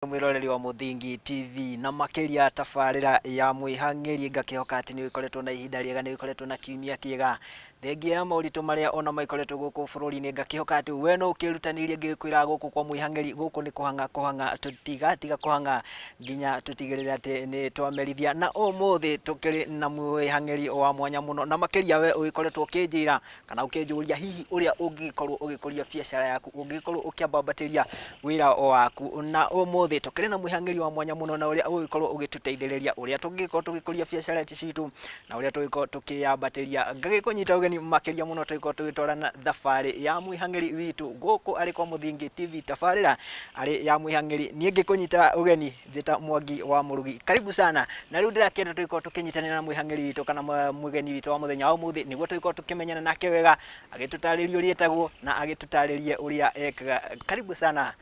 Mwiroreri wa Muthingi TV na makiria tabarĩra ya mwĩhang'ĩri, ngakĩhoka atĩ nĩ ũkoretwo na ihinda rĩega, nĩ ũkoretwo na kiumia kĩega thengia ya moritũ marĩa ona maikoretwo gũkũ bũrũri-inĩ. Ngakĩhoka atĩ we no ũkĩrutanĩirie ngĩkwĩra gũkũ kwa mwĩhang'ĩri, gũkũ nĩ kũhang'a kũhang'a, tũtigatiga kũhang'a nginya tũtigĩrĩre atĩ nĩ twamerithia. Na ũmũthĩ tũkĩrĩ na mwĩhang'ĩri wa mwanya mũno, na makĩria we ũgĩkoretwo ũkĩnjĩra kana ũkĩnjũria hihi ũrĩa ũngĩkorwo ũgĩkũria biacara yaku, ũngĩkorwo ũkĩambambatĩria wĩra waku. Na ũmũthĩ tũkĩrĩ na mwĩhang'ĩri wa mwanya mũno, na ũrĩa ũgĩkorwo ũgĩtũteithĩrĩria ũrĩa tũngĩkorwo tũgĩkũria biacara citũ na ũrĩa tũngĩkorwo tũkĩyambatĩria. Ngagĩkũnyita ũgeni makĩria mũno tũgĩkorwo tũgĩtwarana thabarĩ ya mwĩhang'ĩri witũ gũkũ arĩ kwa Mũthingi TV, tabarĩra arĩ ya mwĩhang'ĩri. Niĩ ngĩkũnyita ũgeni njĩta Mwangi wa Mũrugi, karibu sana. Na rĩu ndĩrakĩenda tũgĩkorwo tũkĩnyitanĩra na mwĩhang'ĩri witũ kana mũgeni witũ wa mũthenya wa ũmũthĩ, nĩguo tũgĩkorwo tũkĩmenyana nake wega, agĩtũtarĩrie ũrĩa etagwo na agĩtũtarĩrie ũrĩa ekaga. Karibu sana,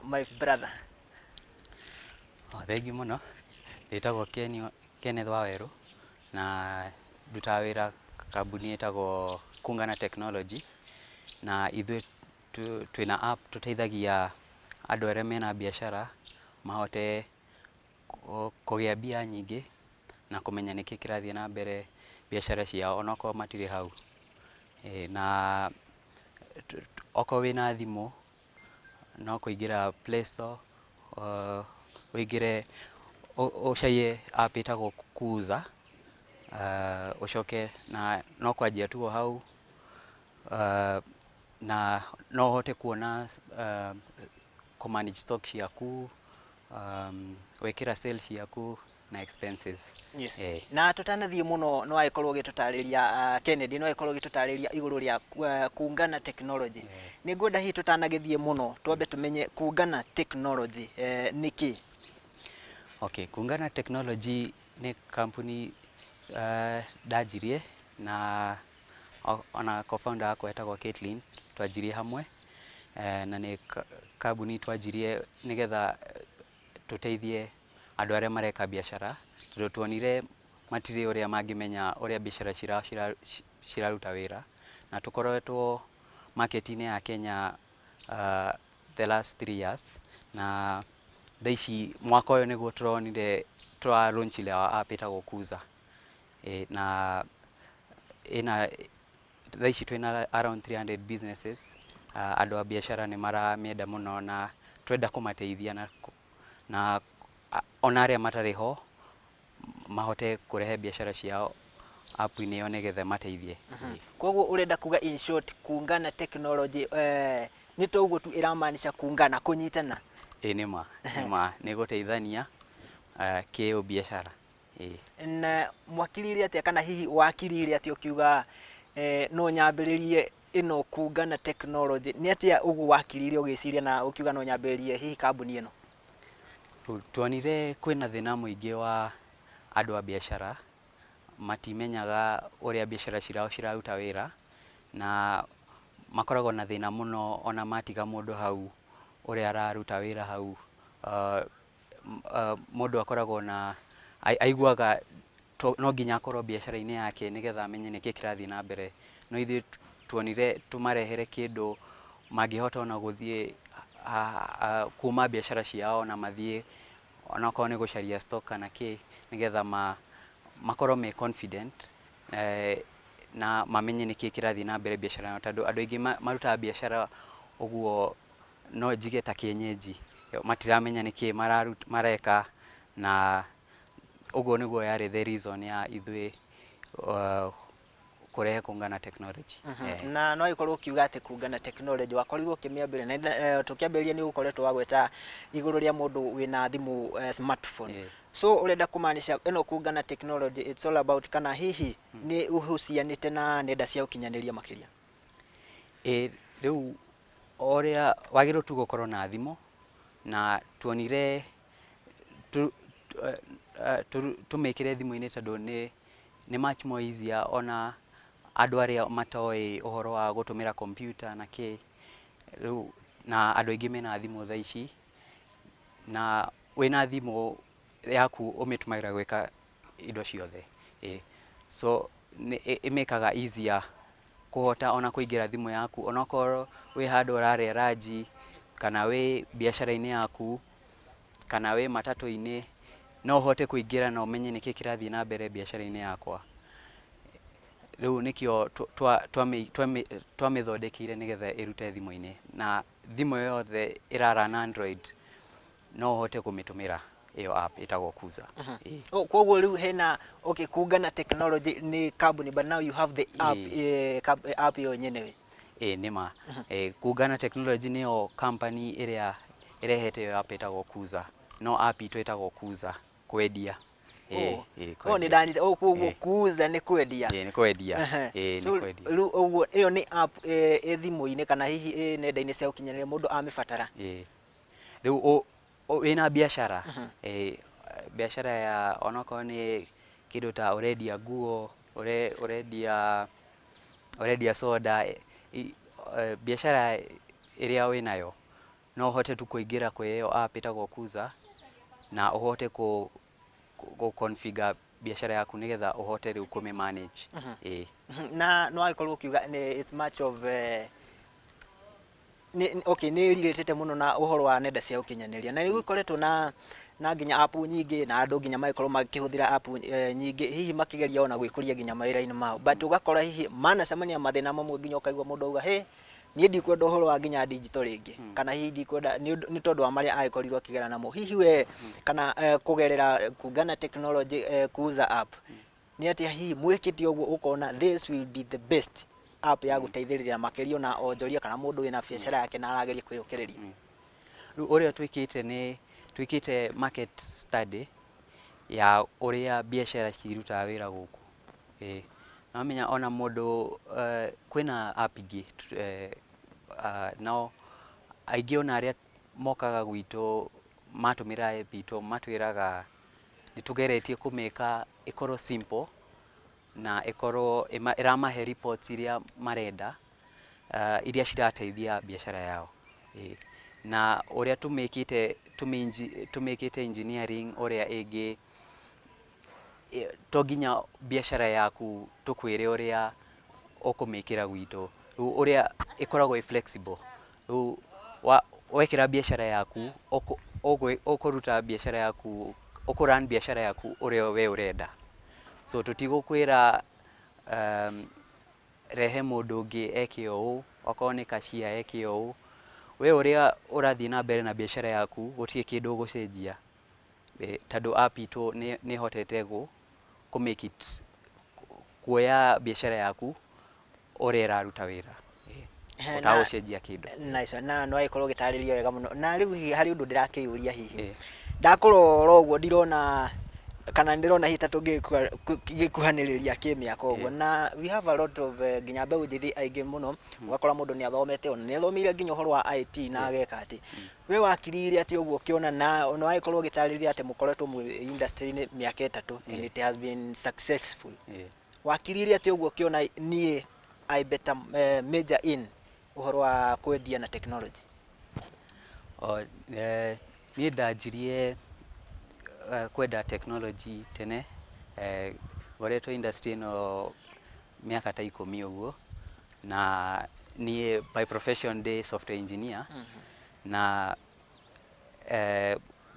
my brother. Oh, thengiũ mũno. Ndĩtagwo Kenneth Wawerũ na ndutaga wĩra kambuni ĩtagwo Kungana Technology, na ithuĩ twĩna app tũteithagia andũ arĩa mena biacara mahote kũgĩa mbia nyingĩ na kũmenya nĩkĩ kĩrathiĩ na mbere biacara ciao onokorwo matirĩ hau. Na okorwo wĩna thimũ no kũingĩra Play Store, ũingĩre ũcarie app ĩtagwo Kuza, ũcoke na no kwanjia tu o hau, na no ũhote kuona kũ manage stock ciaku, gwĩkĩra sales ciaku na expenses. Yes. Na tũtanathiĩ mũno, no agĩkorwo ũgĩtũtarĩria, Kennedy, no agĩkorwo ũgĩtũtarĩria igũrũ rĩa Kungana Technology. Nĩ ngwenda hihi tũtanagĩthiĩ mũno twambe tũmenye Kungana Technology nĩ kĩ? Okay, Kungana Technology nĩ kampuni ndanjirie na ona co-founder wakwa etagwo Caitlin, twanjirie hamwe, na nĩ kambuni twanjirie nĩgetha tũteithie andũ arĩa mareka biacara, tondũ tuonire matirĩ ũrĩa mangĩmenya ũrĩa biacara ciraruta wĩra. Na tũkoretwo market-inĩ ya Kenya the last 3 years, na thaa ici mwaka ũyũ nĩguo tũronire tũra launch our app ĩtagwo Kuza. Na ĩna thaa ici twĩna around 300 businesses. Andũ a biacara nĩ maramĩenda mũno na twenda kũmateithia na ona arĩa matarĩ ho mahote kũrehe biacara ciao app-inĩ ĩyo nĩgetha mateithie. Koguo ũrenda kuga, in short, Kungana Technology nĩ to ũguo tu ĩramaanisha kungana, kũnyitana? Ĩ, nĩ ma nĩ gũteithania kĩũbiacara, ĩ. Na mwakirire atĩa, kana hihi wakirire atĩa ũkiuga no nyambĩrĩrie ĩno Kungana Technology? Nĩ atĩa ũguo wakirire ũgĩciria na ũkiuga no nyambĩrĩrie hihi kambuni ĩno? Rĩu tuonire kwĩna thĩna mũingĩ wa andũ a biacara matimenyaga ũrĩa biacara ciao ciraruta wĩra, na makoragwo na thĩna mũno ona matiga mũndũ hau ũrĩa araruta wĩra hau, mũndũ akoragwo na aiguaga no nginya akorwo biacara-inĩ yake nĩgetha amenye nĩkĩ kĩrathiĩ na mbere. No ithuĩ tuonire tũmarehere kĩndũ mangĩhota ona gũthiĩ kuma biacara ciao na mathiĩ onakorwo nĩ gũcaria stock kana kĩ, nĩgetha makorwo me confident na mamenye nĩkĩ kĩrathiĩ na mbere biacara yao, tondũ andũ aingĩ marutaga biacara ũguo no njige ta kienyeji, matiramenya nĩkĩ mareka. Na ũguo nĩguo yarĩ the reason ya ithuĩ kũrehe Kungana Technology. Na no ĩkorwo ũkiuga atĩ Kungana Technology wakorirwo ũkĩmĩambĩrĩria na tũkĩambĩrĩria nĩ ũkoretwo wagweta igũrũ rĩa mũndũ wĩna thimũ, smartphone. So ũrenda kũmaanisha ĩno Kungana Technology, it's all about, kana hihi nĩ ũhucianĩte na nenda cia ũkinyanĩria makĩria? Ĩ, rĩu o ũrĩa wagĩrĩirwo tu gũkorwo na thimũ, na tuonire tũmĩkĩre thimũ-inĩ tondũ nĩ much more easier, ona andũ arĩa matoĩ ũhoro wa gũtũmĩra computer na kĩ. Rĩu na andũ aingĩ mena thimũ thaa ici, na wĩna thimũ yaku ũmĩtũmagĩra gwĩka indo ciothe. Ĩ, so nĩ ĩmĩkaga easier kũhota ona kũingĩra thimũ yaku onakorwo wĩ handũ ũrarĩa ranji kana wĩ biacara-inĩ yaku. kana wĩ matatũ-inĩ, no ũhote kũingĩra na ũmenye nĩkĩ kĩrathiĩ na mbere biacara-inĩ yakwa. Rĩu nĩkĩo twamĩthondekeire nĩgetha ĩrute thimũ-inĩ, na thimũ yothe ĩrara na Android no ũhote kũmĩtũmĩra ĩyo app ĩtagwo Kuza. Ĩĩ. Oh, koguo rĩu hena, okay, Kuungana Technology nĩ company, but now you have the app, app ĩyo nyenewe. Ĩĩ, nĩma. Kuungana Technology nĩyo company ĩrĩa ĩrehete ĩyo app ĩtagwo Kuza, no app itũ ĩtagwo Kuza kwendia. Ĩĩ. Oh. Ĩĩ. Oh, nĩ kwendia. ndanyita. Oh, koguo Kuza nĩ kwendia. Ĩĩ, nĩ kwendia. Ĩĩ, So nĩ kwendia. rĩu ũguo ĩyo nĩ app ĩ thimũ-inĩ kana hihi ĩ nenda-inĩ cia ũkinyanĩria mũndũ amĩbatara? Ĩĩ. Rĩu wĩna biacara, biacara ya onokorwo nĩ kĩndũ ta ũrendia nguo, ũrendia soda, biacara ĩrĩa wĩnayo no ũhote tu kũingĩra kwĩ ĩyo app ĩtagwo Kuza na ũhote kũ configure biacara yaku nĩgetha ũhote rĩu kũmĩ manage. Ĩĩ. Na no agĩkorwo ũkiuga nĩ it's much of nĩ, okay, nĩ ĩrĩtĩte mũno na ũhoro wa nenda cia ũkinyanĩria, na nĩ gũkoretwo na nginya app nyingĩ na andũ nginya magĩkorwo makĩhũthĩra app nyingĩ, hihi makĩgeria ona gwĩkũria nginya mawĩra-inĩ mao, but ũgakora hihi manacemania mathĩna mamwe, nginya ũkaigua mũndũ auga, "Hey, niĩ ndikwenda ũhoro wa nginya digital rĩngĩ," kana hihi ndikwenda nĩ tondũ wa marĩa agĩkorirwo akĩgera namo. Hihi we kana kũgerera Kuungana Technology, Kuza app, nĩ atĩa hihi mwĩkĩte ũguo ũkona this will be the best app ya gũteithĩrĩria makĩria ona onjoria kana mũndũ wĩna biacara yake na arageria kwĩyũkĩrĩria? Rĩu ũrĩa twĩkĩte nĩ twĩkĩte market study ya ũrĩa biacara cirutaga wĩra gũkũ. Ĩĩ. Namenya ona mũndũ kwĩna app ingĩ, no aingĩ ona arĩa mokaga gwitũ matũmĩra app itũ matwĩraga nĩ tũgeretie kũmĩka ĩkorwo simple na ĩkorwo ĩramahe reports iria marenda, iria cirateithia biacara yao. Ĩĩ. Na ũrĩa tũmĩkĩte, tũmĩkĩte engineering ũrĩa ĩngĩ, to nginya biacara yaku tũkwĩre ũrĩa ũkũmĩkĩra gwitũ. Rĩu ũrĩa ĩkoragwo ĩ flexible. Rĩu wekĩra biacara yaku, ũkũruta biacara yaku, ũkũ run biacara yaku ũrĩa we ũrenda. So tũtigũkwĩra rehe mũndũ ũngĩ eke ũũ, okorwo nĩ cashier eke ũũ. We ũrĩa ũrathiĩ na mbere na biacara yaku gũtirĩ kĩndũ ũgũcenjia. Tondũ app itũ nĩ ĩhotete kũ make it kuoya biacara yaku ũrĩa ĩraruta wĩra. Ũtagũcenjia kĩndũ. Nice one. Na no agĩkorwo ũgĩtarĩria wega mũno. Na rĩu hihi harĩ ũndũ ndĩrakĩyũria, hihi ndakorora ũguo ndirona kana ndĩrona hihi ta tũngĩkuhanĩrĩria kĩmĩaka ũguo, na we have a lot of nginya mbeũ njĩthĩ aingĩ mũno, ũgakora mũndũ nĩ athomete, ona nĩ athomeire nginya ũhoro wa IT na ageka atĩ we wakirire atĩ ũguo ũkĩona, na ona wagĩkorwo ũgĩtarĩria atĩ mũkoretwo mwĩ industry-inĩ mĩaka 3 and it has been successful. Wakirire atĩ ũguo ũkĩona niĩ I better major in ũhoro wa kwendia na technology? Niĩ ndanjirie kwenda technology tene, ngoretwo industry ĩno mĩaka ta 10 ũguo, na niĩ by profession ndĩ software engineer, na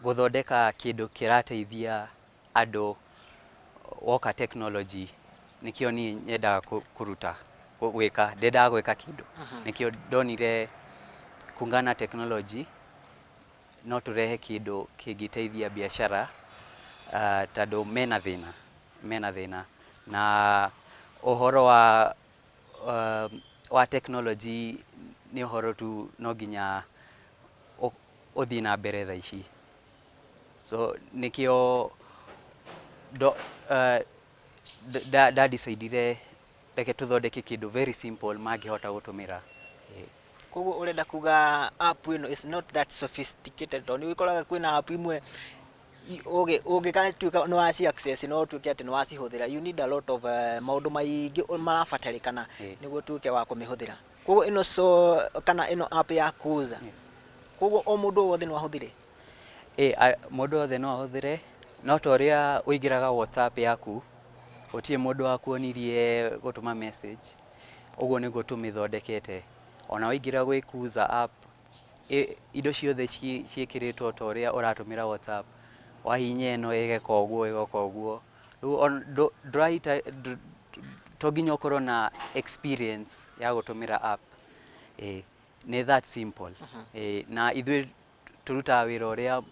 gũthondeka kĩndũ kĩrateithia andũ woka technology nĩkĩo niĩ nyendaga kũruta gwĩka, ndendaga gwĩka kĩndũ, nĩkĩo ndonire Kuungana Technology no tũrehe kĩndũ kĩngĩteithia biacara, tondũ mena thĩna na ũhoro wa technology nĩ ũhoro tu no nginya ũthiĩ na mbere thaa ici, so nĩkĩo nda decide reke tũthondeke kĩndũ very simple mangĩhota gũtũmĩra. Koguo ũrenda kuga app ĩno is not that sophisticated, tondũ nĩ ũgĩkoraga kwĩna app imwe ũngĩgatuĩka nĩ waci access no ũtuĩke atĩ nĩ wacihũthĩra, you need a lot of maũndũ maingĩ marabatarĩkana nĩguo ũtuĩke wa kũmĩhũthĩra. Koguo ĩno, so kana ĩno app ya Kuza, koguo o mũndũ wothe no ahũthĩre? Ĩ, mũndũ wothe no ahũthĩre, no ta ũrĩa ũingĩraga WhatsApp yaku, gũtirĩ mũndũ wakuonirie gũtũma message, ũguo nĩguo tũmĩthondekete. Ona waingĩra gwĩ Kuza app Indo ciothe ciĩkĩrĩtwo ta ũrĩa ũratũmĩra WhatsApp, wahihinya ĩno ĩgeka ũguo, ĩgoka ũguo. Rĩu ndũraita, to nginya ũkorwo na experience ya gũtũmĩra app. Ĩ nĩ that simple. Ĩ na ithuĩ tũrutaga wĩra ũrĩa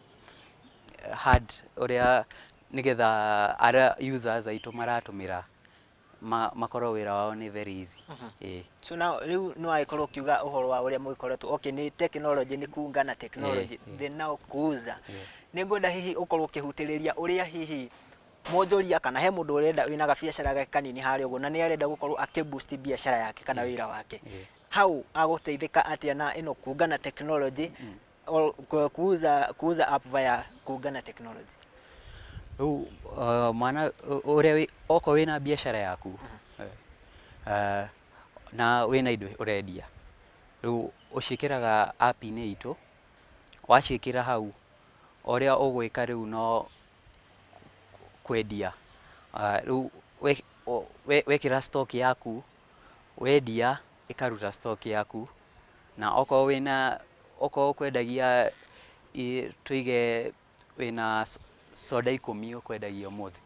hard ũrĩa nĩgetha arĩa users aitũ maratũmĩra makorwo wĩra wao nĩ very easy. Ĩ. So now rĩu no agĩkorwo ũkiuga ũhoro wa ũrĩa mũgĩkoretwo, okay, nĩ technology, nĩ kuungana technology, then now kuuza. Nĩ ngwenda hihi ũkorwo ũkĩhutĩrĩria ũrĩa hihi mwonjoria kana he mũndũ ũrenda wĩna gabiacara gake kanini harĩa ũguo na nĩ arenda gũkorwo akĩ boost biacara yake kana wĩra wake, how agũteithĩka atĩa na ĩno kuungana technology or kuuza app via kuungana technology? Rĩu mwana ũrĩa okorwo wĩna biacara yaku na wĩna indo ũrendia, rĩu ũciĩkĩraga app-inĩ itũ. Waciĩkĩra hau, ũrĩa ũgwĩka rĩu no kwendia. Rĩu wekĩra stock yaku, wendia ĩkaruta stock yaku, na okorwo wĩna, okorwo ũkwendagia, tuige wĩna soda 10 ũkwendagia ũmũthĩ,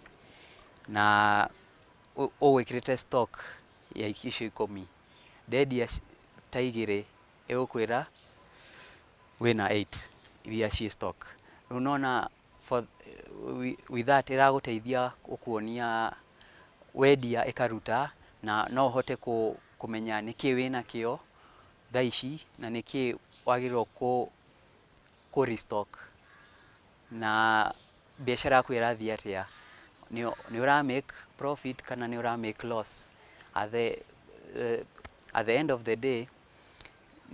na ũgwĩkĩrĩte stock ya icio 10, ndendia ta 2, ĩgũkwĩra wĩna 8 iria ciĩ stock. Rĩu nona for with that ĩragũteithia gũkuonia wendia ĩkaruta, na no ũhote kũmenya nĩkĩ wĩnakĩo thaa ici na nĩkĩ wagĩrĩirwo kũ restock, na biacara yaku ĩrathiĩ atĩa, nĩ ũra make profit kana nĩ ũra make loss. At the end of the day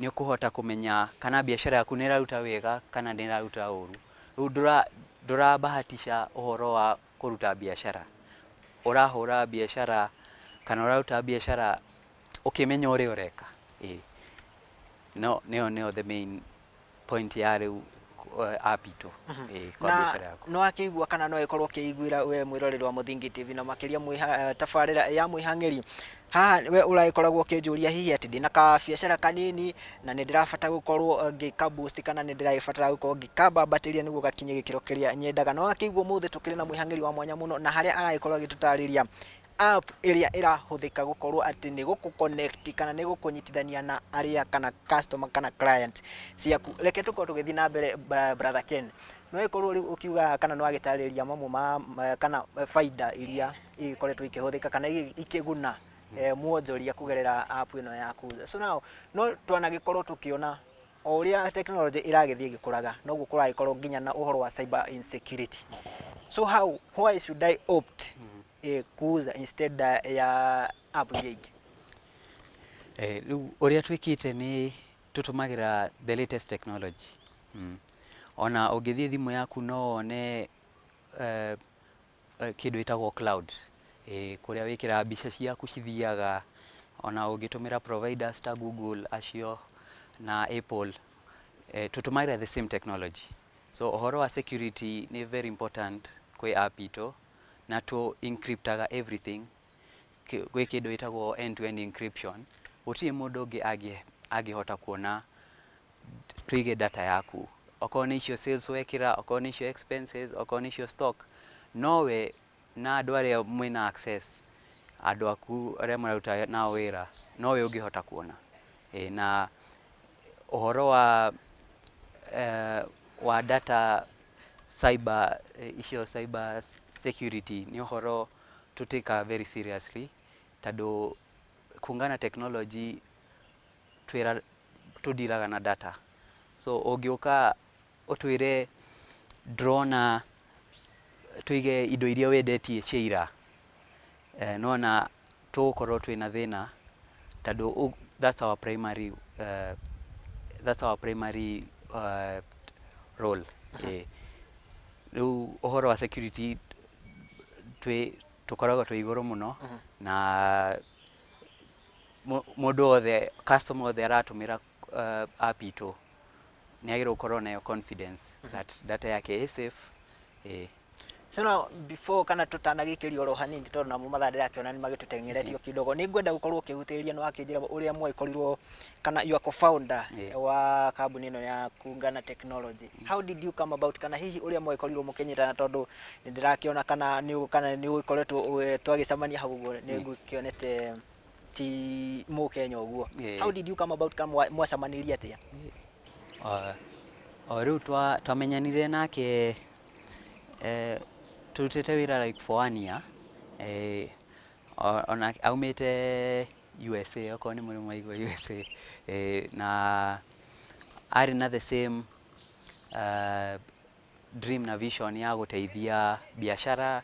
nĩ ũkũhota kũmenya kana biacara yaku nĩ ĩraruta wega kana nĩ ĩraruta ũru. Rĩu ndũrabahatisha ũhoro wa kũruta biacara, ũrahũra biacara kana ũraruta biacara ũkĩmenya ũrĩa ũreka. Ĩ no nĩyo nĩyo the main point ya rĩu app itũ kwa biacara yaku. No akĩigua kana no ĩkorwo ũkĩiguĩra we mwĩroreri wa Mũthingi TV na makĩria tabarĩra ya mwĩhang'ĩri haha, we ũragĩkoragwo ũkĩnjũria hihi atĩ ndĩna kabiacara kanini na nĩ ndĩrabatara gũkorwo ngĩka boost kana nĩ ndĩragĩbatara gũkorwo ngĩkambambatĩria nĩguo gakinye gĩkĩro kĩrĩa nyendaga. No akĩigua ũmũthĩ tũkĩrĩ na mwĩhang'ĩri wa mwanya mũno na harĩa aragĩkorwo agĩtũtarĩria app ĩrĩa ĩrahũthĩka gũkorwo atĩ nĩ gũkũ connect kana nĩ gũkũnyitithania na arĩa kana customer kana client ciaku. Reke tũkorwo tũgĩthiĩ na mbere, brother Ken, no ĩkorwo rĩu ũkiuga kana no agĩtarĩria mamwe ma kana baida iria igĩkoretwo ikĩhũthĩka kana ikĩguna mwonjoria kũgerera app ĩno ya Kuza. So now no twanagĩkorwo tũkĩona o ũrĩa technology ĩragĩthiĩ ĩgĩkũraga, noguo kũragĩkorwo nginya na ũhoro wa cyber insecurity. So how, why should I opt kuuza instead ya app iria ingĩ? Rĩu ũrĩa twĩkĩte nĩ tũtũmagĩra the latest technology. Ona ũngĩthiĩ thimũ yaku no wone kĩndũ ĩtagwo cloud, kũrĩa wĩkĩraga mbica ciaku cithiaga. Ona ũngĩtũmĩra providers ta Google acio na Apple, tũtũmagĩra the same technology. So ũhoro wa security nĩ very important kwĩ app itũ, na tũ encryptaga everything. Gwĩ kĩndũ ĩtagwo end to end encryption. Gũtirĩ mũndũ ũngĩ angĩhota kuona tuige data yaku, okorwo nĩ icio sales wekĩra, okorwo nĩ icio expenses, okorwo nĩ icio stock, nowe na andũ arĩa mwĩna access, andũ aku arĩa mũraruta nao wĩra, nowe ũngĩhota kuona. Na ũhoro wa data cyber, icio cyber security nĩ ũhoro tũtĩkaga very seriously, tondũ kungana technology twĩra tũndiraga na data. So ũngĩũka ũtwĩre ndĩrona tuige indo iria wendetie cia ira, nona tũgũkorwo twĩna thĩna, tondũ that's our primary role. Rĩu ũhoro wa security twĩ tũkoragwo twĩ igũrũ mũno, na mũndũ wothe, customer wothe aratũmĩra app itũ nĩ agĩrĩirwo gũkorwo nayo confidence that data yake is safe. So now before kana tutanagĩkĩria oro hanini tondũ namo mathaa ndĩrakĩona nĩ magĩtũteng'eretio kidogo, nĩ ngwenda gũkorwo ũkĩhutĩrĩria nĩ wakĩnjĩra ũrĩa mwagĩkorirwo kana you are co-founder wa kambuni ĩno ya Kungana Technology. How did you come about, kana hihi ũrĩa mwagĩkorirwo mũkĩnyitana, tondũ nĩ ndĩrakĩona kana nĩ ũgĩkoretwo twagĩcemania hau ũguo nĩ ngũkĩonete ti mũkenya ũguo. How did you come about, kana mwacemanirie atĩa? O rĩu twamenyanire nake turutĩte wĩra like for 1 year, ona aumĩte USA, okorwo nĩ mũrĩ mwaigua USA, na arĩ na the same dream na vision ya gũteithia biashara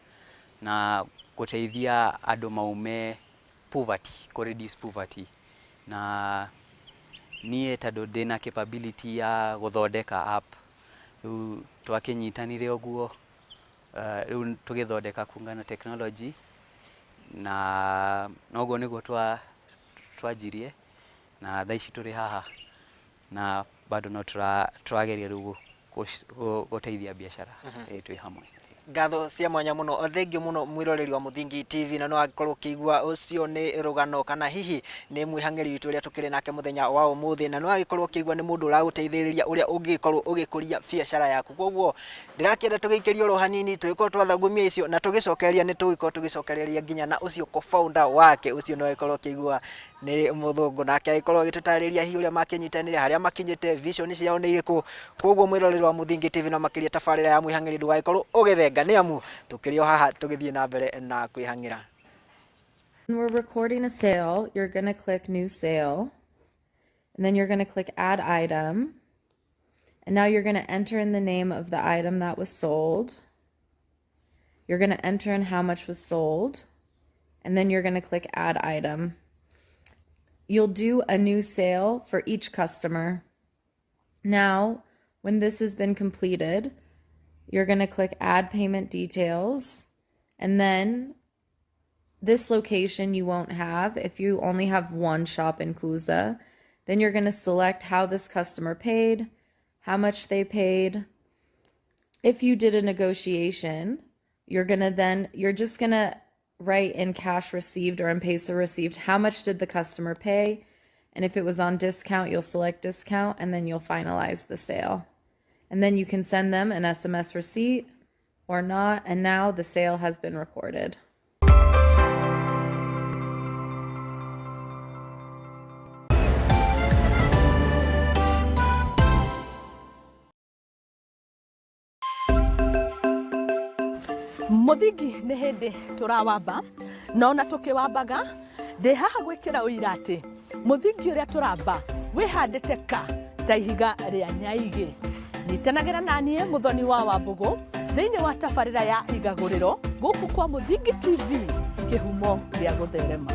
na gũteithia andũ maume poverty, kũ reduce poverty. Na niĩ tondũ ndĩna capability ya gũthondeka app, rĩu twakĩnyitanire ũguo, rĩu tũgĩthondeka Kungana Technology, na noguo nĩguo twanjirie, na thaa ici tũrĩ haha na bado no tũrageria rĩu gũteithia biashara twĩ hamwe. Ngatho cia mwanya mũno, thengiũ mũno mwĩroreri wa Mũthingi TV, na no angĩkorwo ũkĩigua ũcio nĩ rũgano kana hihi nĩ mwĩhang'ĩri witũ ũrĩa tũkĩrĩ nake mũthenya wa ũmũthĩ, na no agĩkorwo ũkĩigua nĩ mũndũ ũragũteithĩrĩria ũrĩa ũngĩkorwo ũgĩkũria biacara yaku. Koguo ndĩrakĩenda tũgĩikĩrie oro hanini, tũgĩkorwo twathagumia icio na tũgĩcokereria, nĩ tũgĩkorwo tũgĩcokereria nginya na ũcio co-founder wake ũcio, no agĩkorwo ũkĩigua nĩ mũthũngũ, nake agĩkorwo agĩtũtarĩria hihi ũrĩa makĩnyitanĩire, harĩa makinyĩte, vision ciao nĩ irĩkũ. Koguo mwĩroreri wa Mũthingi TV na makĩria tabarĩra ya mwĩhang'ĩri, ndũgagĩkorwo ũgĩthenga, nĩ amu tũkĩrĩ o haha tũgĩthiĩ na mbere na kwĩhang'ĩra. When we're recording a sale, you're going to click new sale, and then you're going to click add item. And now you're going to enter in the name of the item that was sold. You're going to enter in how much was sold, and then you're going to click add item. You'll do a new sale for each customer. Now, when this has been completed, you're going to click add payment details, and then this location you won't have if you only have one shop in Kuza. Then you're going to select how this customer paid, how much they paid. If you did a negotiation, you're just going to write in cash received or M-Pesa received, how much did the customer pay? And if it was on discount, you'll select discount, and then you'll finalize the sale. And then you can send them an SMS receipt or not, and now the sale has been recorded. Mũthingi nĩ hĩndĩ tũrawamba, na ona tũkĩwambaga ndĩ haha gwĩkĩra ũira atĩ mũthingi ũrĩa tũramba wĩhandĩte ka ta ihiga rĩa nyaigĩ. Nyitanagĩra na niĩ Mũthoni wa Wambũgũ thĩinĩ wa tabarĩra ya Igagũrĩro gũkũ kwa Mũthingi TV, kĩhumo gĩa gũtherema.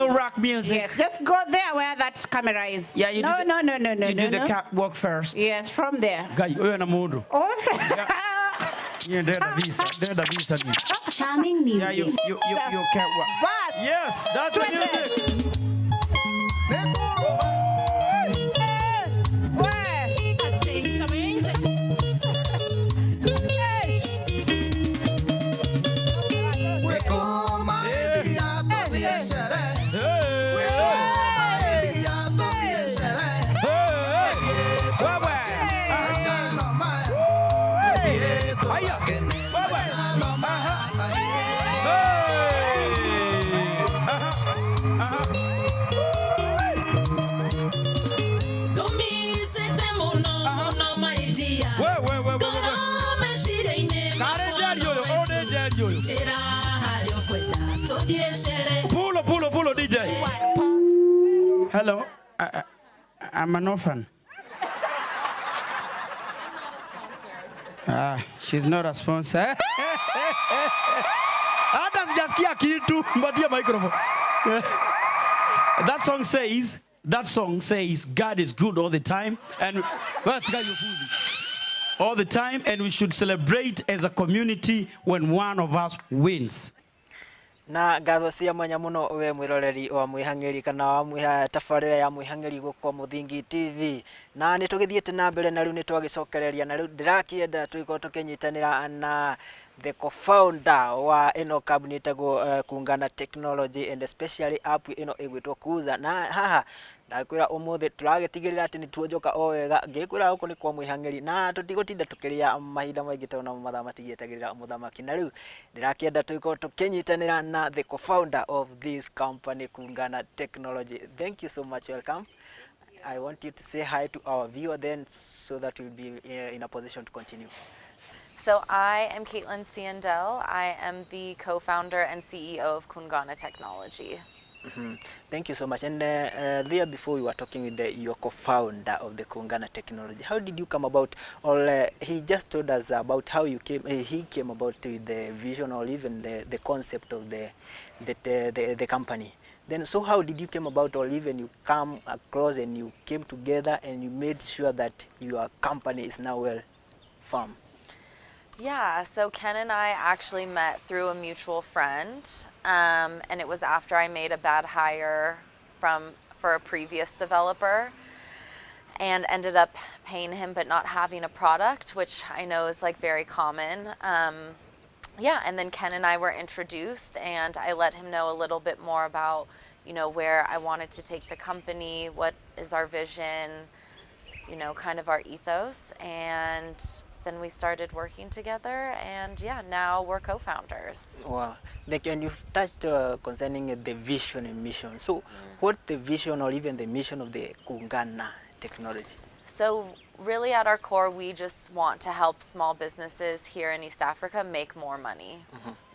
Rock music. Yes, just go there where that camera is. Yeah, you no, do the, no, no, no, no. You do no, the no. catwalk first. Yes, from there. Guy, you're in a mood. Oh. Yeah. Charming music. Yeah, you catwalk. Bus. Yes, that's the music. Pulo, DJ. Hello, I'm an orphan. She's not a sponsor. Hata sijasikia kitu, mpatie microphone. That song says, God is good all the time. And well, all the time, and we should celebrate as a community when one of us wins. Na ngatho cia mwanya muno we mwiroreri wa mwihang'iri kana wa mwiha tabarĩra ya mwihang'iri gũkũ Mũthingi TV. Na nĩ tũgĩthiĩte na mbere na rĩu nĩ twagĩcokereria, na rĩu ndĩrakĩenda tũgĩkorwo tũkĩnyitanĩra na the co-founder wa ĩno kambuni ĩtagwo Kungana Technology, and especially app ĩno ĩgwĩtwo Kuza. Na haha ndakwĩra ũmũthĩ tũragĩtigĩrĩra atĩ nĩ tuonjoka o wega, ngĩkwĩra gũkũ nĩ kwa mwĩhang'ĩri na tũtigũtinda tũkĩrĩa mahinda maingĩ tondũ namo mathaa matigĩetagĩrĩra mũthamaki. Na rĩu ndĩrakĩenda tũgĩkorwo tũkĩnyitanĩra na the co-founder of this company, Kungana Technology. Thank you so much, welcome. I want you to say hi to our viewer then, so that we'll be in a position to continue. So I am Caitlin Siandel. I am the co-founder and CEO of Kungana Technology. Thank you so much. And there before we were talking with your co-founder of the Kungana Technology. How did you come about, or he just told us about how you came, he came about with the vision or even the concept of the company. Then, so how did you came about, or even you come across and you came together and you made sure that your company is now well firm? Yeah, so Ken and I actually met through a mutual friend, and it was after I made a bad hire for a previous developer and ended up paying him but not having a product, which I know is like very common. Yeah, and then Ken and I were introduced, and I let him know a little bit more about, you know, where I wanted to take the company, what is our vision, you know, kind of our ethos, and then we started working together, and yeah, now we're co-founders. Wow. Thank you. And you've touched concerning the vision and mission. So what the vision or even the mission of the Kungana Technology? So really at our core, we just want to help small businesses here in East Africa make more money.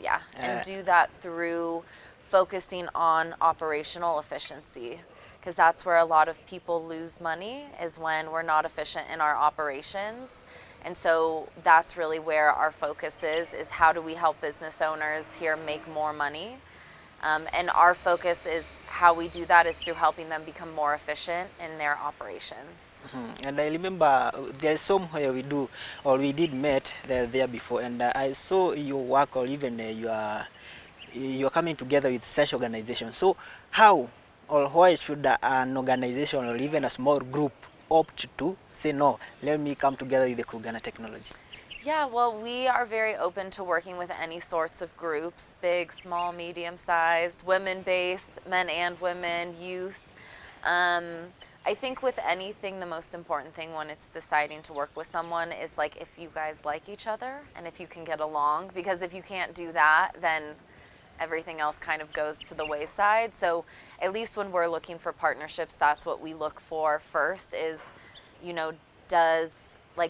Yeah, and do that through focusing on operational efficiency, because that's where a lot of people lose money, is when we're not efficient in our operations. And so that's really where our focus is how do we help business owners here make more money? And our focus is how we do that is through helping them become more efficient in their operations. And I remember there is somewhere we do, or we did met there before, and I saw your work, or even you are coming together with such organizations. So how or why should an organization or even a small group opt to say, no, let me come together with the Kungana Technology? Yeah, well, we are very open to working with any sorts of groups, big, small, medium-sized, women-based, men and women, youth. I think with anything, the most important thing when it's deciding to work with someone is like if you guys like each other and if you can get along, because if you can't do that, then everything else kind of goes to the wayside. So at least when we're looking for partnerships, that's what we look for first is, you know,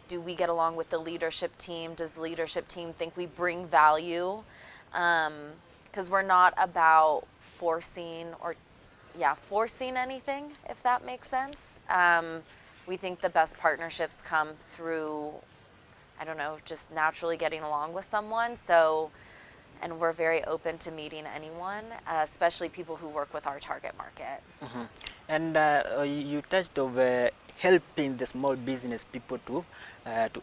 do we get along with the leadership team? Does the leadership team think we bring value? Because we're not about forcing anything, if that makes sense. We think the best partnerships come through, I don't know, just naturally getting along with someone. So, and we're very open to meeting anyone, especially people who work with our target market. And you touched over helping the small business people to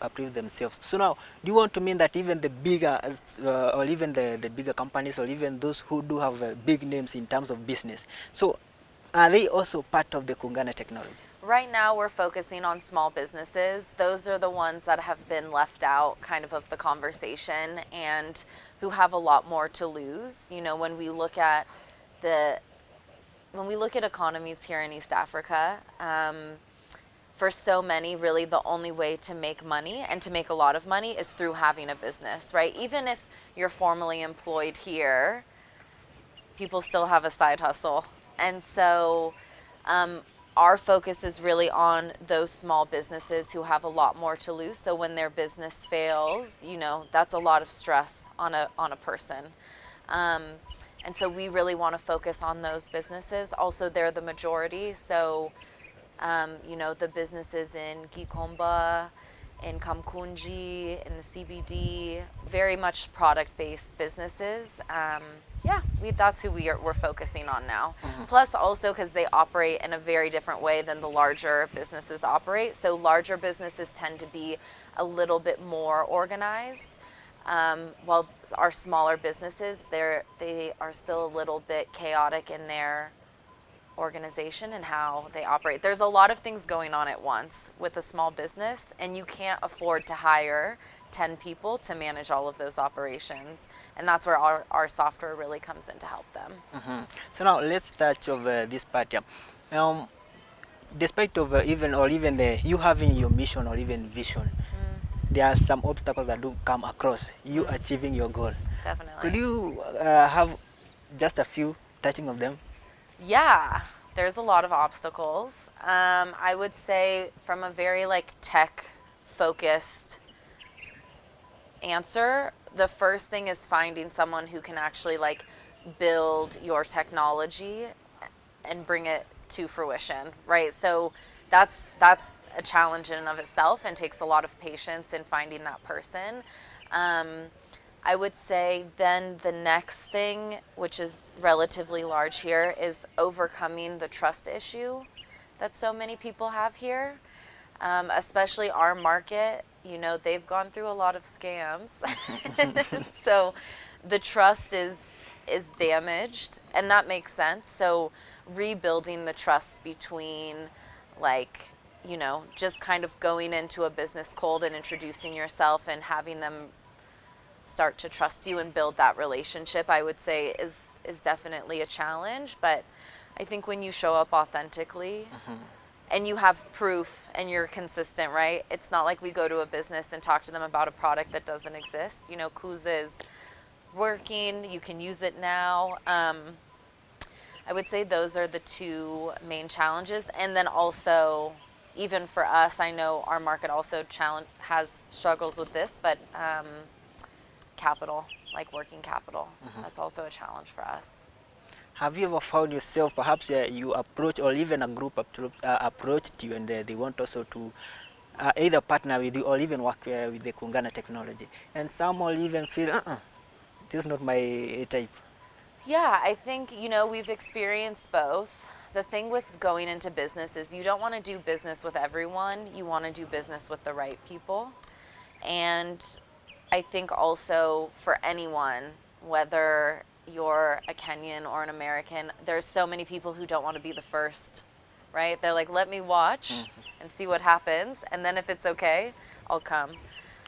uplift themselves. So now, do you want to mean that even the bigger, or even the bigger companies, or even those who do have big names in terms of business, so are they also part of the Kungana Technology? Right now, we're focusing on small businesses. Those are the ones that have been left out kind of the conversation and who have a lot more to lose. You know, when we look at economies here in East Africa, for so many, really the only way to make money and to make a lot of money is through having a business, right? Even if you're formally employed here, people still have a side hustle. And so our focus is really on those small businesses who have a lot more to lose. So when their business fails, you know, that's a lot of stress on a person. And so we really want to focus on those businesses. Also, they're the majority. So, you know, the businesses in Gikomba, in Kamkunji, in the CBD, very much product-based businesses. Yeah, that's who we're focusing on now. Plus also because they operate in a very different way than the larger businesses operate. So larger businesses tend to be a little bit more organized, while our smaller businesses, they are still a little bit chaotic in their organization and how they operate. There's a lot of things going on at once with a small business, and you can't afford to hire 10 people to manage all of those operations, and that's where our software really comes in to help them. So now let's touch of this part here. Despite of even you having your mission or even vision, there are some obstacles that do come across you achieving your goal. Definitely. Could you have just a few touching of them? Yeah, there's a lot of obstacles. I would say from a very tech focused answer, the first thing is finding someone who can actually build your technology and bring it to fruition, right? So that's a challenge in and of itself and takes a lot of patience in finding that person. I would say then the next thing, which is relatively large here, is overcoming the trust issue that so many people have here, especially our market. You know, they've gone through a lot of scams. So the trust is damaged, and that makes sense. So rebuilding the trust between, just kind of going into a business cold and introducing yourself and having them start to trust you and build that relationship, I would say is definitely a challenge. But I think when you show up authentically and you have proof and you're consistent, right? It's not like we go to a business and talk to them about a product that doesn't exist. You know, Kuza is working, you can use it now. I would say those are the two main challenges. And then also, even for us, I know our market also has struggles with this, but capital, like working capital. That's also a challenge for us. Have you ever found yourself, perhaps you approach or even a group approached you and they want also to either partner with you or even work with the Kungana technology, and some will even feel, this is not my type? Yeah, I think, we've experienced both. The thing with going into business is you don't want to do business with everyone. You want to do business with the right people. And I think also for anyone, whether you're a Kenyan or an American, there's so many people who don't want to be the first, right? They're like, let me watch and see what happens. And then if it's okay, I'll come.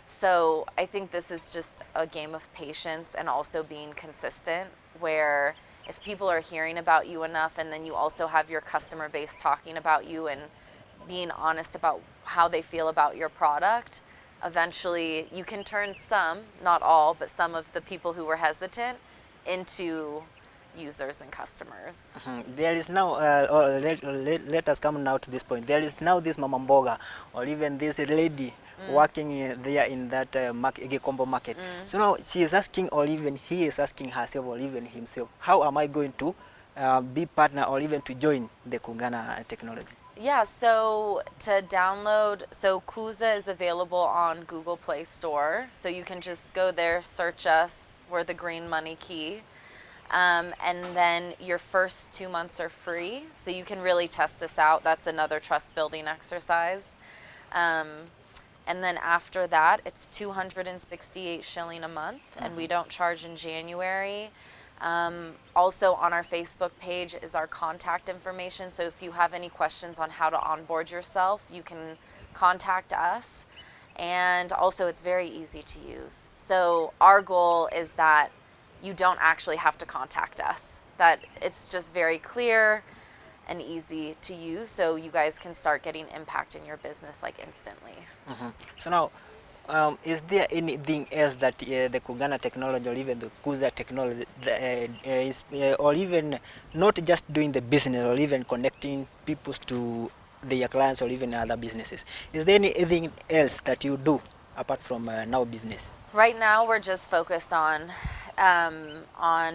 So I think this is just a game of patience and also being consistent, where if people are hearing about you enough, and then you also have your customer base talking about you and being honest about how they feel about your product, eventually you can turn some, not all, but some of the people who were hesitant into users and customers. There is now, let us come now to this point. There is now this Mama Mboga or even this lady working there in that Gikomba market. So now she is asking, or even he is asking herself or even himself, how am I going to be partner or even to join the Kungana technology? Yeah, so to download, so Kuza is available on Google Play Store. So you can just go there, search us, we're the Green Money Key. And then your first 2 months are free. So you can really test us out. That's another trust building exercise. And then after that, it's 268 shilling a month, and we don't charge in January. Also on our Facebook page is our contact information. So if you have any questions on how to onboard yourself, you can contact us. And also it's very easy to use. So our goal is that you don't actually have to contact us, that it's just very clear and easy to use, so you guys can start getting impact in your business like instantly. So now, is there anything else that the Kungana technology or even the Kuza technology is, or even not just doing the business or even connecting people to their clients or even other businesses, is there anything else that you do apart from now business? Right now we're just focused on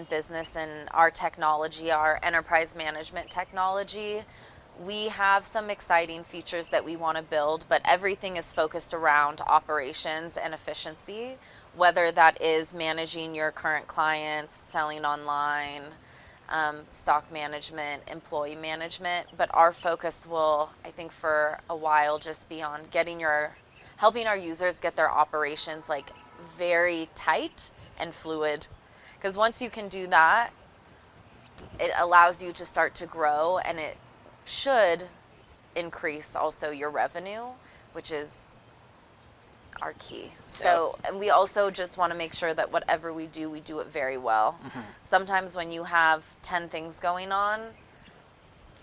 business and our technology, our enterprise management technology. We have some exciting features that we want to build, but everything is focused around operations and efficiency, whether that is managing your current clients, selling online, stock management, employee management. But our focus will, I think, for a while just be on helping our users get their operations like very tight and fluid. Because once you can do that, it allows you to start to grow, and it should increase also your revenue, which is our key. So, and we also just want to make sure that whatever we do it very well. Sometimes when you have 10 things going on,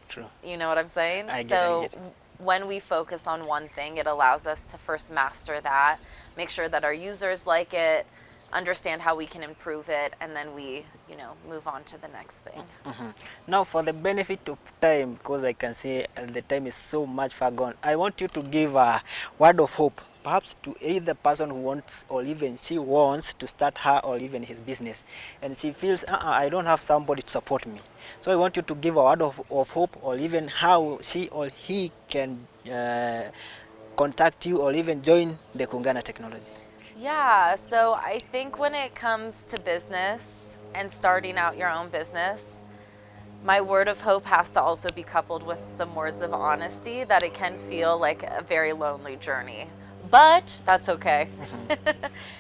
True. You know what I'm saying? I get it. When we focus on one thing, it allows us to first master that, make sure that our users like it, understand how we can improve it, and then we, you know, move on to the next thing. Now, for the benefit of time, because I can see the time is so much far gone, I want you to give a word of hope, perhaps to either person who wants or even she wants to start her or even his business, and she feels, I don't have somebody to support me. So I want you to give a word of hope, or even how she or he can contact you or even join the Kungana Technology. Yeah, so I think when it comes to business and starting out your own business, my word of hope has to also be coupled with some words of honesty that it can feel like a very lonely journey, but that's okay.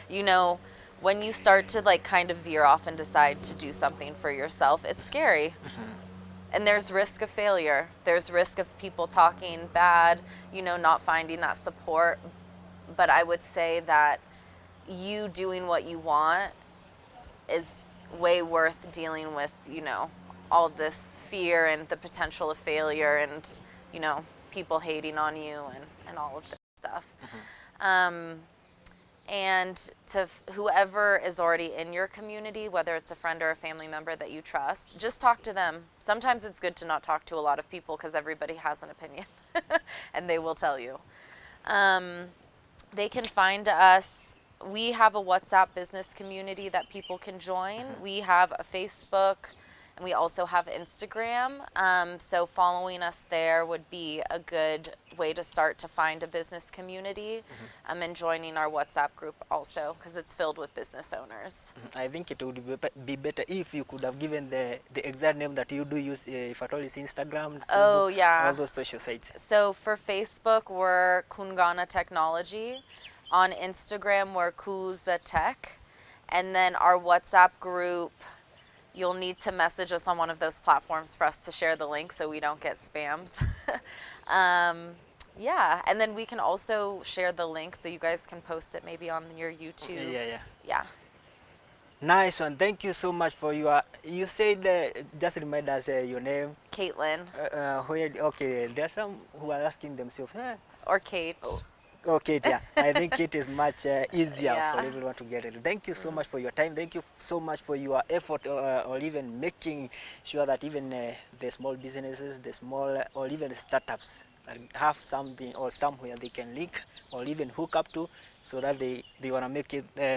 You know, when you start to like kind of veer off and decide to do something for yourself, it's scary. And there's risk of failure. There's risk of people talking bad, you know, not finding that support. But I would say that you doing what you want is way worth dealing with, you know, all this fear and the potential of failure and, you know, people hating on you and all of this stuff. And to whoever is already in your community, whether it's a friend or a family member that you trust, just talk to them. Sometimes it's good to not talk to a lot of people because everybody has an opinion and they will tell you. They can find us. We have a WhatsApp business community that people can join. We have a Facebook, and we also have Instagram. So following us there would be a good way to start to find a business community, and joining our WhatsApp group also, because it's filled with business owners. I think it would be better if you could have given the exact name that you do use, if at all it's Instagram, Facebook, oh, yeah, all those social sites. So for Facebook, we're Kungana Technology. On Instagram, we're Kuuza Tech. And then our WhatsApp group, you'll need to message us on one of those platforms for us to share the link so we don't get spammed. Yeah, and then we can also share the link so you guys can post it maybe on your YouTube. Yeah. Nice one. Thank you so much for your, you said, just remind us your name. Caitlin. Okay, there are some who are asking themselves. Or Kate. Oh. Okay, yeah. I think it is much easier for everyone to get it. Thank you so much for your time. Thank you so much for your effort, or even making sure that even the small businesses, the small or even startups have something or somewhere they can link or even hook up to, so that they want to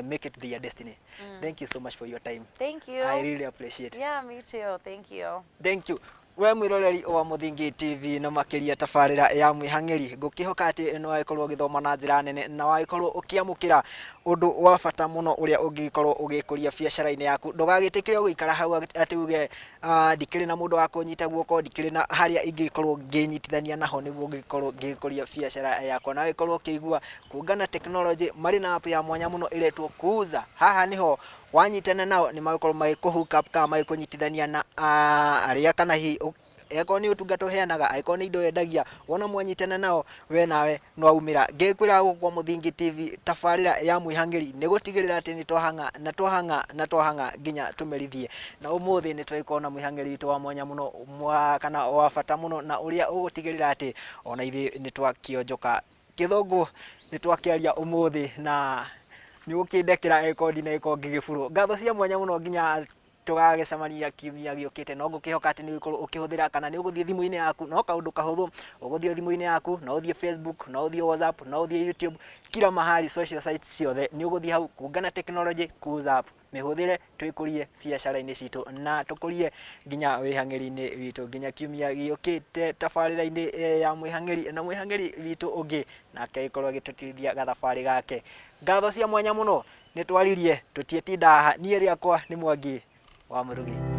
make it their destiny. Thank you so much for your time. Thank you. I really appreciate it. Yeah, me too. Thank you. Thank you. We mwiroreri wa Muthingi TV na makiria tabarira ya mwihang'iri ngukihoka ati no wagikorwo ugithoma na njira nene na wagikorwo ukiamukira undu wa bata muno uria ungikorwo ugikuria biacara-ini yaku. Ndugagitikire guikara hau ati uge ndikiri na mundu wa kunyita guoko, ndikiri na haria ingikorwo nginyitithania naho niguo ngikorwo ngikuria biacara yakwa. Na wagikorwo ukiigua Kungana Technology mari na app ya mwanya muno iretwo Kuuza. Haha niho wanyitana nao ni magikorwo magikuhook up kana magikunyitithania na aria kana hihi eko ni utungata uheanaga, aiko ni indo yendagia, wona mwanyitana nao we nawe no aumira. Ngikwira guku kwa Muthingi TV tabarira ya mwihang'iri ni gutigirira ati ni twahang'a na twahang'a na twahang'a nginya tumerithie. Na umuthi ni twaikorwo na mwihang'iri witu wa mwanya muno kana wa bata muno, na uria ugutigirira ati ona ithuĩ ni twakionjoka kithungu ni twakiaria umuthi na ni gukindekera rekondi na iko ngigiburo. Ngatho cia mwanya muno nginya Tũgagĩcemania kiumia gĩũkĩte, no ngũkĩhoka atĩ nĩ ũgũkorwo ũkĩhũthĩra kana nĩ ũgũthiĩ thimũ-inĩ yaku, no kaũndũ kahũthũ, ũgũthiĩ thimũ-inĩ yaku, no ũthiĩ Facebook, no ũthiĩ WhatsApp, no ũthiĩ YouTube, kila mahali, social sites ciothe nĩ ũgũthiĩ hau Kungana Technology Kuza App, mĩhũthĩre twĩkũrie biacara-inĩ citũ na tũkũrie nginya wĩhang'ĩri-inĩ witũ. Nginya kiumia gĩũkĩte tabarĩra-inĩ ya mwĩhang'ĩri na mwĩhang'ĩri witũ ũngĩ, nake agĩkorwo agĩtũtirithia gathabarĩ gake. Ngatho cia mwanya mũno, nĩ twaririe tũtietinda haha. Niĩ rĩakwa nĩ Mwangi wa Mũrugi.